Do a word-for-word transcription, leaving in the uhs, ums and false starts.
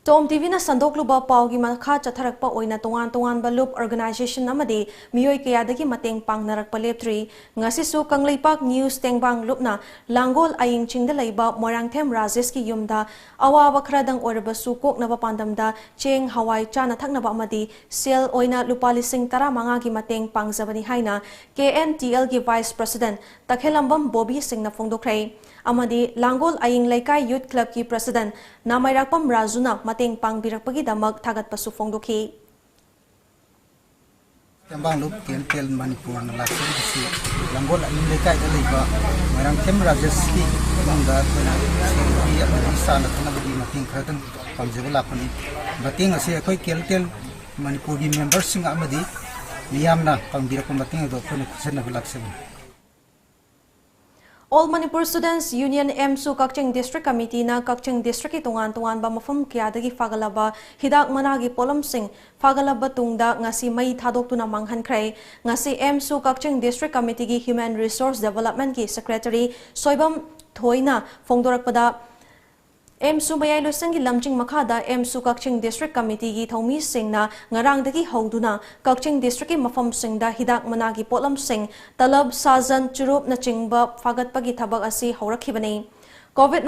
ꯇꯣꯝ ꯇꯤꯚꯤꯅ ꯁꯟꯗꯣꯛꯂꯨꯕ ꯄꯥꯎꯒꯤ ꯃꯈꯥ ꯆꯠꯊꯔꯛꯄ ꯑꯣꯏꯅ ꯇꯣꯉꯥꯟ ꯇꯣꯉꯥꯟꯕ ꯂꯨꯞ ꯑꯣꯔꯒꯅꯥꯏꯖꯦꯁꯟ ꯑꯃꯗꯤ ꯃꯤꯑꯣꯏ ꯀꯌꯥꯗꯒꯤ ꯃꯇꯦꯡ ꯄꯥꯡꯅꯔꯛꯄ ꯂꯦꯞꯇ꯭ꯔꯤ꯫ ꯉꯁꯤꯁꯨ ꯀꯪꯂꯩꯄꯥꯛ ꯅ꯭ꯌꯨꯁ ꯇꯦꯡꯕꯥꯡ ꯂꯨꯞꯅ ꯂꯥꯡꯒꯣꯜ ꯑꯌꯤꯡ ꯆꯤꯡꯗ ꯂꯩꯕ ꯃꯣꯏꯔꯥꯡꯊꯦꯝ ꯔꯥꯖꯦꯁꯀꯤ ꯌꯨꯝꯗ ꯑꯋꯥꯕ ꯈꯔꯗꯪ ꯑꯣꯏꯔꯕꯁꯨ ꯀꯣꯛꯅꯕ ꯄꯥꯟꯗꯝꯗ ꯆꯦꯡ, ꯍꯋꯥꯏ, ꯆꯥꯅ ꯊꯛꯅꯕ ꯑꯃꯗꯤ ꯁꯦꯜ ꯑꯣꯏꯅ ꯂꯨꯄꯥ ꯂꯤꯁꯤꯡ ꯇꯔꯥꯃꯉꯥꯒꯤ ꯃꯇꯦꯡ ꯄꯥꯡꯖꯕꯅꯤ ꯍꯥꯏꯅ ꯀꯦ ꯑꯦꯟ ꯇꯤ ꯑꯦꯜꯒꯤ ꯚꯥꯏꯁ ꯄ꯭ꯔꯁꯤꯗꯦꯟ ꯇꯈꯦꯂꯝꯕꯝ ꯕꯣꯕꯤ ꯁꯤꯡꯅ ꯐꯣꯡꯗꯣꯛꯈ꯭ꯔꯦ꯫ ꯑꯃꯗꯤ ꯂꯥꯡꯒꯣꯜ ꯑꯌꯤꯡ ꯂꯩꯀꯥꯏ ꯌꯨꯠ ꯀ꯭ꯂꯕꯀꯤ ꯄ꯭ꯔꯁꯤꯗꯦꯟ ꯅꯥꯃꯩꯔꯥꯛꯄꯝ ꯔꯥꯖꯨꯅ ꯃꯇꯦꯡ ꯄꯥꯡꯕꯤꯔꯛꯄꯒꯤꯗꯃꯛ ꯊꯥꯒꯠꯄꯁꯨ ꯐꯣꯡꯗꯣꯛꯈꯤ꯫ ꯇꯦꯡꯕꯥꯡꯂꯨꯞ ꯀꯦꯟꯇꯦꯜ ꯃꯅꯤꯄꯨꯔꯅ ꯂꯥꯛꯆꯔꯤꯕꯁꯤ ꯂꯥꯡꯒꯣꯜ ꯑꯌꯤꯡ ꯂꯩꯀꯥꯏꯗ ꯂꯩꯕ ꯃꯣꯏꯔꯥꯡꯊꯦꯝ ꯔꯥꯖꯦꯁꯀꯤ ꯏꯃꯨꯡꯗ ꯑꯩꯈꯣꯏꯅ ꯁꯦꯜꯒꯤ ꯑꯃꯗꯤ ꯆꯥꯅ ꯊꯛꯅꯕꯒꯤ ꯃꯇꯦꯡ ꯈꯔꯗꯪ ꯄꯥꯡꯖꯕ ꯂꯥꯛꯄꯅꯤ꯫ ꯃꯇꯦꯡ ꯑꯁꯤ ꯑꯩꯈꯣꯏ ꯀꯦꯟꯇꯦꯜ ꯃꯅꯤꯄꯨꯔꯒꯤ ꯃꯦꯝꯕꯔꯁꯤꯡ ꯑꯃꯗꯤ ꯃꯤꯌꯥꯝꯅ ꯄꯥꯡꯕꯤꯔꯛꯄ ꯃꯇꯦꯡ ꯑꯗꯨ ꯑꯩꯈꯣꯏꯅ ꯈꯨꯠꯁꯟꯅꯕ ꯂꯥꯛꯆꯕꯅꯤ꯫ All Manipur Students Union ꯑꯦꯝꯁꯨ ꯀꯛꯆꯤꯡ ꯗꯤꯁꯇ꯭ꯔꯤꯛ ꯀꯃꯤꯇꯤꯅ ꯀꯛꯆꯤꯡ ꯗꯤꯁꯇ꯭ꯔꯤꯛꯀꯤ ꯇꯣꯉꯥꯟ ꯇꯣꯉꯥꯟꯕ ꯃꯐꯝ ꯀꯌꯥꯗꯒꯤ ꯐꯥꯒꯠꯂꯕ ꯍꯤꯗꯥꯛ ꯃꯅꯥꯒꯤ ꯄꯣꯠꯂꯝꯁꯤꯡ ꯐꯥꯒꯠꯂꯕ ꯇꯨꯡꯗ ꯉꯁꯤ ꯃꯩ ꯊꯥꯗꯣꯛꯇꯨꯅ ꯃꯥꯡꯍꯟꯈ꯭ꯔꯦ꯫ ꯉꯁꯤ ꯑꯦꯝꯁꯨ ꯀꯛꯆꯤꯡ ꯗꯤꯁꯇ꯭ꯔꯤꯛ ꯀꯃꯤꯇꯤꯒꯤ ꯍ꯭ꯌꯨꯃꯦꯟ ꯔꯤꯁꯣꯔꯁ ꯗꯦꯕꯂꯞꯃꯦꯟꯠꯀꯤ ꯁꯦꯀ꯭ꯔꯦꯇꯔꯤ ꯁꯣꯏꯕꯝ ꯊꯣꯏꯅ ꯐꯣꯡꯗꯣꯔꯛꯄꯗ, ꯑꯦꯝꯁꯨ ꯃꯌꯥꯏ ꯂꯣꯏꯁꯪꯒꯤ ꯂꯝꯖꯤꯡ ꯃꯈꯥꯗ ꯑꯦꯝꯁꯨ ꯀꯛꯆꯤꯡ ꯗꯤꯁꯇ꯭ꯔꯤꯛ ꯀꯃꯤꯇꯤꯒꯤ ꯊꯧꯃꯤꯁꯤꯡꯅ ꯉꯔꯥꯡꯗꯒꯤ ꯍꯧꯗꯨꯅ ꯀꯛꯆꯤꯡ ꯗꯤꯁꯇ꯭ꯔꯤꯛꯀꯤ ꯃꯐꯝꯁꯤꯡꯗ ꯍꯤꯗꯥꯛ ꯃꯅꯥꯒꯤ ꯄꯣꯠꯂꯝꯁꯤꯡ, ꯇꯂꯕ, ꯁꯥꯖꯟ, ꯆꯨꯔꯨꯞꯅꯆꯤꯡꯕ ꯐꯥꯒꯠꯄꯒꯤ ꯊꯕꯛ ꯑꯁꯤ ꯍꯧꯔꯛꯈꯤꯕꯅꯤ꯫ ꯀꯣꯚꯤꯗ